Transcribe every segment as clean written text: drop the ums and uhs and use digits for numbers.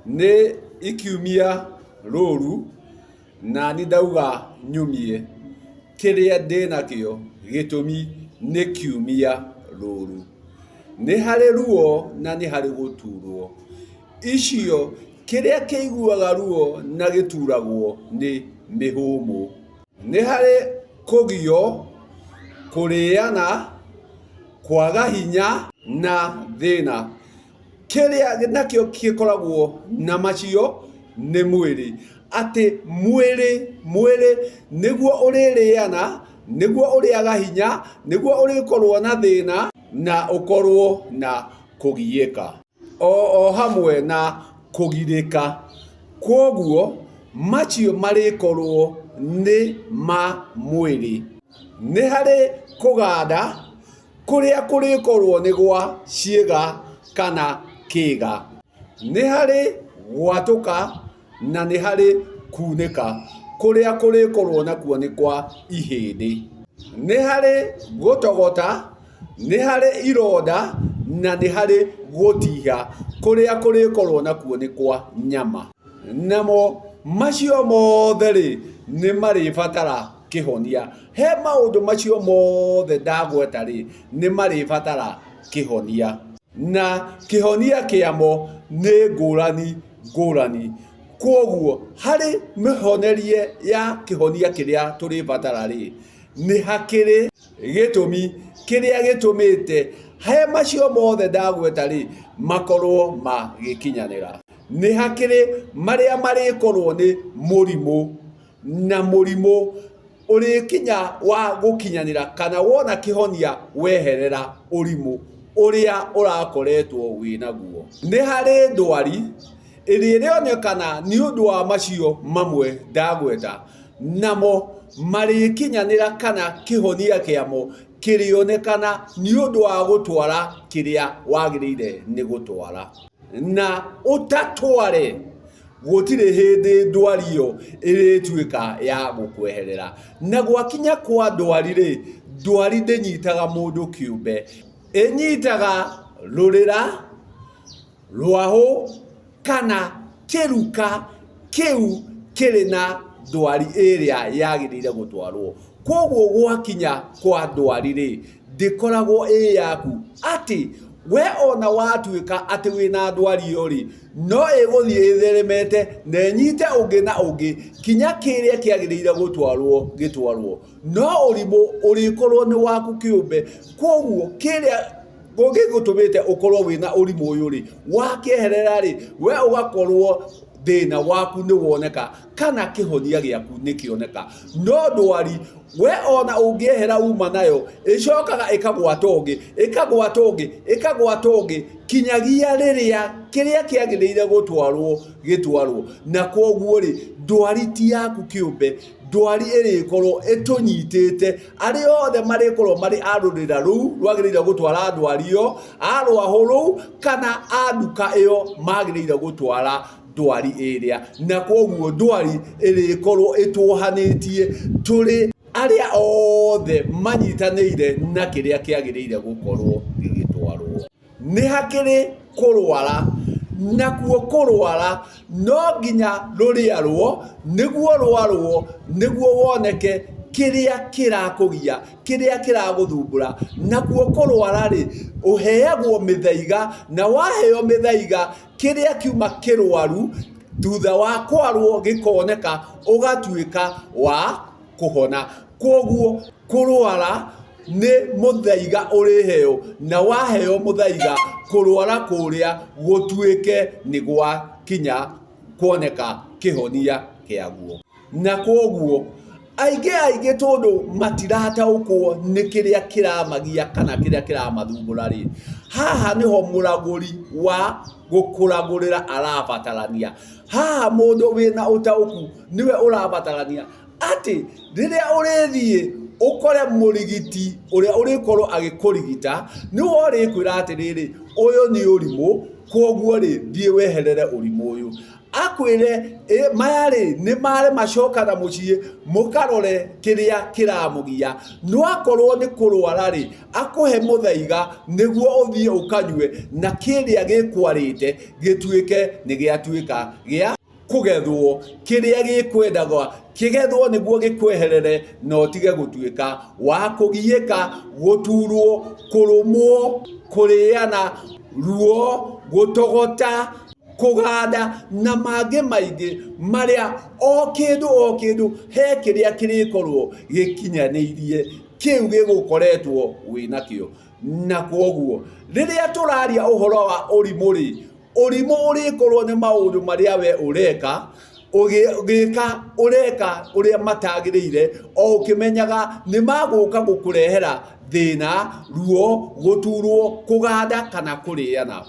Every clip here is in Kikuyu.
Nĩ ikiumia rũru na niĩ ndauga nyumie kĩrĩa ndĩnakĩo gĩtũmi nĩ kiumia rũru. Nĩ harĩ ruo na nĩ harĩ gũturwo. Icio kĩrĩa kĩiguaga ruo na gĩturagwo nĩ mĩhũmũ. Nĩ harĩ kũgio, kũrĩana, kwaga hinya na thĩna. Kĩrĩa nakĩo gĩkoragwo na macio nĩ mwĩrĩ. Atĩ mwĩrĩ, mwĩrĩ nĩguo ũrĩrĩana, nĩguo ũrĩaga hinya, nĩguo ũrĩkorwo na thĩna na ũkorwo na kũgiĩka. O hamwe na kũgirĩka. Kwoguo macio marĩkorwo nĩ ma mwĩrĩ. Nĩ harĩ kũganda kũrĩa kũrĩkorwo nĩ gwa ciĩga kana kĩga. Nĩ harĩ gwatũka na nĩ harĩ kunĩka kũrĩa kũrĩkorwo nakuo nĩ kwa ihĩndĩ. Nĩ harĩ gũtogota, nĩ harĩ ironda na nĩ harĩ gũtiha kũrĩa kũrĩkorwo nakuo nĩ kwa nyama. Namo macio mothe rĩ, nĩ marĩbatara kĩhonia. He maũndũ macio mothe ndagweta rĩ, nĩ marĩbatara kĩhonia. Na kĩhonia kĩamo nĩ ngũrani ngũrani. Kwoguo harĩ mĩhonerie ya kĩhonia kĩrĩa tũrĩbatara rĩ, nĩ hakĩrĩ gĩtũmi kĩrĩa gĩtũmĩte he macio mothe ndagweta rĩ, makorwo magĩkinyanĩra. Nĩ hakĩrĩ marĩa marĩkorwo nĩ mũrimũ, na mũrimũ ũrĩkinya wa gũkinyanĩra kana wona kĩhonia weherera ũrimũ ũrĩa ũrakoretwo wĩ naguo. Nĩ harĩ ndwari ĩrĩa ĩrĩonekana nĩ ũndũ wa macio mamwe ndagweta, namo marĩkinyanĩra kana kĩhonia kĩamo kĩrĩonekana nĩ ũndũ wa gũtwara kĩrĩa wagĩrĩire nĩ gũtwara. Na ũtatware gũtirĩ hĩndĩ ndwari ĩyo ĩrĩtuĩka ya gũkweherera. Na gwakinya kwa ndwari rĩ, ndwari ndĩnyitaga mũndũ kĩũmbe, ĩnyitaga rũrĩra, rwahũ kana kĩruka kĩu kĩrĩ na ndwari ĩrĩa yagĩrĩire gũtwarwo. Kwoguo gwakinya kwa ndwari rĩ, ndĩkoragwo ĩ yaku atĩ we ona watuĩka atĩ wĩna ndwari ĩyo rĩ, no ĩgũthiĩ ĩtheremete na ĩnyite ũngĩ na ũngĩ kinya kĩrĩa kĩagĩrĩire gũtwarwo gĩtwarwo. No ũrimũ ũrĩkorwo nĩ waku kĩũmbe, kwoguo kĩrĩa gĩgũtũmĩte ũkorwo wĩna ũrimũ ũyũ rĩ, wakĩeherera rĩ, we ũgakorwo thĩna waku nĩ woneka kana kĩhonia gĩaku nĩ kĩoneka. No ndwari we ona ũngĩehera uma nayo ĩcokaga ĩkagwata ũngĩ, ĩkagwata ũngĩ, ĩkagwata ũngĩ kinyagia rĩrĩa kĩrĩa kĩagĩrĩire gũtwarwo gĩtwarwo. Na kwoguo rĩ, ndwari ti yaku kĩũmbe, ndwari ĩrĩkorwo ĩtũnyitĩte arĩa othe marĩkorwo marĩ a rũrĩra rũu rwagĩrĩire gũtwara ndwari ĩyo, a rwahũ rũu kana a nduka ĩyo magĩrĩire gũtwara ndwari ĩrĩa. Na kwoguo ndwari ĩrĩkorwo ĩtuohanĩtie tũrĩ arĩa othe manyitanĩire na kĩrĩa kĩagĩrĩire gũkorwo gĩgĩtwarwo. Nĩ hakĩrĩ kũrwara, nakuo kũrwara no nginya rũrĩarwo, nĩguo rwarwo nĩguo woneke kĩrĩa kĩrakũgia, kĩrĩa kĩragũthumbũra. Nakuo kũrwara-rĩ, ũheagwo mĩthaiga, na waheo mĩthaiga, kĩrĩa kiuma kĩrwaru, thutha wa kwarwo gĩkoneka, ũgatuĩka wa kũhona. Kwoguo kũrwara nĩ mũthaiga ũrĩheo, na waheo mũthaiga kũrwara kũrĩa gũtuĩke nĩ gwakinya kuoneka kĩhonia kĩaguo. Na kwoguo aingĩ aingĩ tondũ matirataũkwo nĩ kĩrĩa kĩramagia kana kĩrĩa kĩramathumbũra rĩ, haha nĩho mũragũri wa gũkũragũrĩra arabatarania. Haha mũndũ wĩna ũtaũku nĩwe ũrabatarania. Atĩ rĩrĩa ũrĩthiĩ ũkore mũrigiti ũrĩa ũrĩkorwo agĩkũrigita, nĩwe ũrĩkwĩra atĩrĩrĩ, ũyũ nĩ ũrimũ, kwoguo rĩ, thiĩ weherere ũrimũ ũyũ. Akwĩre maya rĩ nĩ marĩ macoka na mũciĩ mũkarore kĩrĩa kĩramũgia. No akorwo nĩ kũrwara rĩ, akũhe mũthaiga nĩguo ũthiĩ ũkanyue na kĩrĩa gĩkwarĩte gĩtuĩke nĩ gĩatuĩka gĩa kũgethwo. Kĩrĩa gĩkwendaga kĩgethwo nĩguo gĩkweherere na ũtige gũtuĩka wa kũgiĩka, gũturwo, kũrũmwo, kũrĩana, ruo, gũtogota, kũganda na mangĩ maingĩ marĩa o kĩndũ o kĩndũ he kĩrĩa kĩrĩkorwo gĩkinyanĩirie kĩu gĩgũkoretwo wĩnakĩo. Na kwoguo rĩrĩa tũraria ũhoro wa ũrimũ rĩ, ũrimũ ũrĩkorwo nĩ maũndũ marĩa we ũreka, ũgĩka ũreka ũrĩa matagĩrĩire o ũkĩmenyaga nĩ magũka gũkũrehera thĩna, ruo, gũturwo, kũganda kana kũrĩana.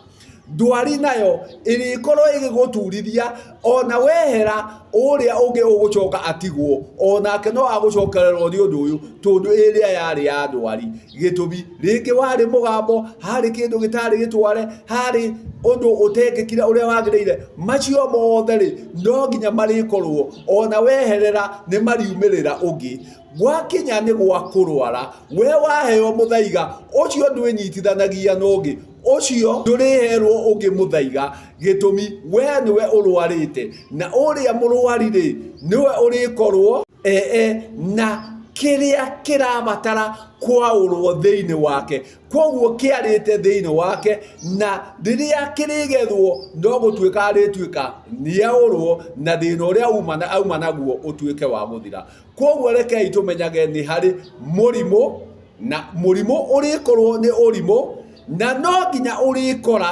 Ndwari nayo ĩrĩkorwo ĩgĩgũturithia ona wehera ũrĩa ũngĩ ũgũcoka atigwo onake no agũcokererwo nĩ ũndũ ũyũ tondũ ĩrĩa yarĩ ya ndwari. Gĩtũmi rĩngĩ warĩ mũgambo, harĩ kĩndũ gĩtarĩ gĩtware, harĩ ũndũ ũtekĩkire ũrĩa wagĩrĩire, macio mothe rĩ no nginya marĩkorwo ona weherera nĩ mariumĩrĩra ũngĩ. Gwakinya nĩ gwa kũrwara, we waheo mũthaiga ũcio ndwĩnyitithanagia na ũngĩ, ũcio ndũrĩherwo ũngĩ mũthaiga, gĩtũmi we nĩwe ũrwarĩte, na ũrĩa mũrwari rĩ nĩwe ũrĩkorwo ee na kĩrĩa kĩrabatara kwaũrwo thĩinĩ wake. Kwoguo kĩarĩte thĩinĩ wake, na rĩrĩa kĩrĩgethwo no gũtuĩka arĩtuĩka nĩaũrwo, na thĩna ũrĩa auma naguo ũtuĩke wa gũthira. Kwoguo rekei tũmenyage nĩ harĩ mũrimũ, na mũrimũ ũrĩkorwo nĩ ũrimũ, na no nginya ũrĩkora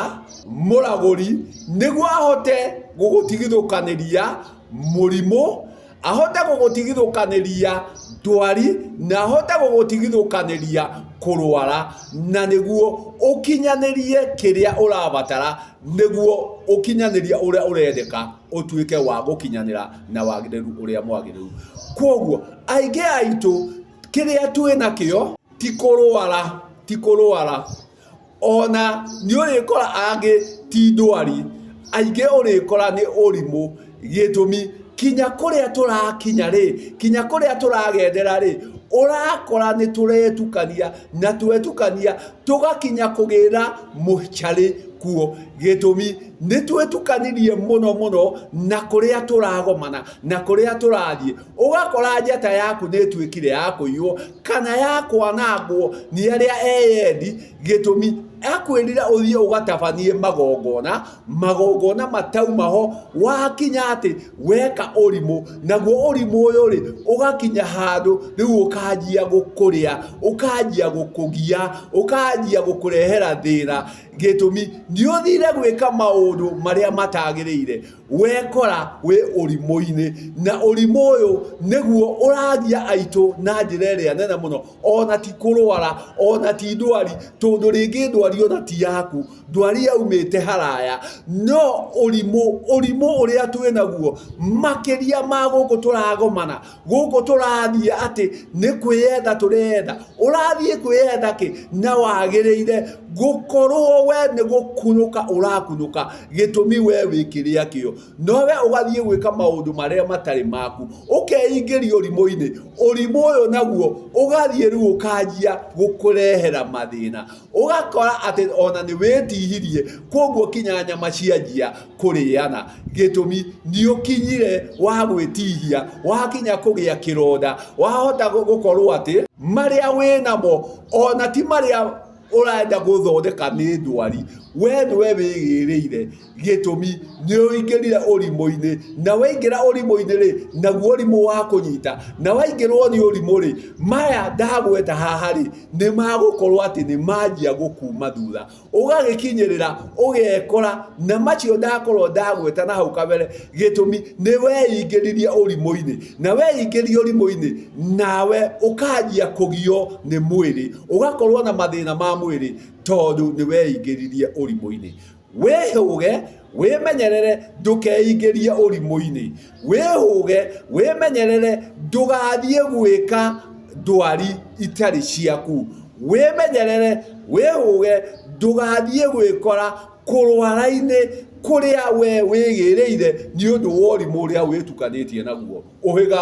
mũragũri nĩguo ahote gũgũtigithũkanĩria mũrimũ, ahote gũgũtigithũkanĩria ndwari, na ahote gũgũtigithũkanĩria kũrwara, na nĩguo ũkinyanĩrie kĩrĩa ũrabatara, nĩguo ũkinyanĩrie ũrĩa ũrendeka ũtuĩke wa gũkinyanĩra na wagĩrĩru ũrĩa mwagĩrĩru. Kwoguo aingĩ aitũ kĩrĩa twĩ nakĩo ti kũrwara, ti kũrwara. Ona nĩ ũrĩkora angĩ ti ndwari, aingĩ ũrĩkora nĩ ũrimũ. Gĩtũmi kinya kũrĩa tũrakinya rĩ, kinya kũrĩa tũragendera rĩ, ũrakora nĩ tũretukania na twetukania tũgakinya kũgĩra mũcarĩ kuo. Gĩtũmi nĩ twĩtukanirie mũno mũno na kũrĩa tũragomana na kũrĩa tũrathiĩ, ũgakora njata yaku nĩ ĩtuĩkire ya kũiywo kana ya kwanangwo nĩ arĩa eyendi. Gĩtũmi akwĩrire ũthiĩ ũgatabanie magongona, magongona matauma ho, wakinya atĩ weka ũrimũ, naguo ũrimũ ũyũ rĩ ũgakinya handũ rĩu ũkanjia gũkũrĩa, ũkanjia gũkũgia, ũkanjia gũkũrehera thĩna. Gĩtũmi nĩ ũthire gwĩka maũndũ marĩa matagĩrĩire, wekora wĩ ũrimũ-inĩ, na ũrimũ ũyũ nĩguo ũragia aitũ na njĩra ĩrĩa nene mũno, ona ti kũrwara, ona ti ndwari, tondũ rĩngĩ ndwari ona ti yaku, ndwari yaumĩte haraya, no ũrimũ, ũrimũ ũrĩa twĩ naguo makĩria ma gũkũ tũragomana, gũkũ tũrathiĩ atĩ nĩ kwĩyetha tũreyetha, ũrathiĩ kwĩyetha kĩ na wagĩrĩire gũkorwo we nĩ gũkunũka ũrakunũka, gĩtũmi we wĩ kĩrĩa kĩo, no we ũgathiĩ gwĩka maũndũ marĩa matarĩ maku, ũkeingĩria ũrimũ-inĩ, ũrimũ ũyũ naguo ũgathiĩ rĩu ũkanjia gũkũrehera mathĩna, ũgakora atĩ ona nĩ wĩtihirie, koguo kinya nyama cianjia kũrĩana. Gĩtũmi nĩ ũkinyire wa gwĩtihia, wakinya kũgĩa kĩronda, wahota gũkorwo atĩ marĩa wĩnamo ona ti marĩa ũrenda gũthondeka nĩ ndwari, we nĩwe wĩgĩrĩire. Gĩtũmi nĩ ũingĩrire ũrimũ-inĩ, na waingĩra ũrimũ-inĩ rĩ, naguo ũrimũ wa kũnyita, na waingĩrwo nĩ ũrimũ rĩ, maya ndagweta haha rĩ, nĩ magũkorwo atĩ nĩ manjia gũkuma thutha. Ũgagĩkinyĩrĩra ũgekora na macio ndakorwo ndagweta na hau kabere, gĩtũmi nĩ weingĩririe ũrimũ-inĩ, na weingĩria ũrimũ-inĩ nawe ũkanjia kũgio nĩ mwĩrĩ, ũgakorwo na mathĩna ma mwĩrĩ tondũ nĩ weingĩririe ũrimũ-inĩ. Wĩhũge, wĩmenyerere ndũkeingĩrie ũrimũ-inĩ. Wĩhũge, wĩmenyerere ndũgathiĩ gwĩka ndwari itarĩ ciaku. Wĩmenyerere, wĩhũge ndũgathiĩ gwĩkora kũrwara-inĩ Kũrĩa we wĩgĩrĩire nĩ ũndũ wa ũrimũ ũrĩa wĩtukanĩtie naguo. Ũhĩga.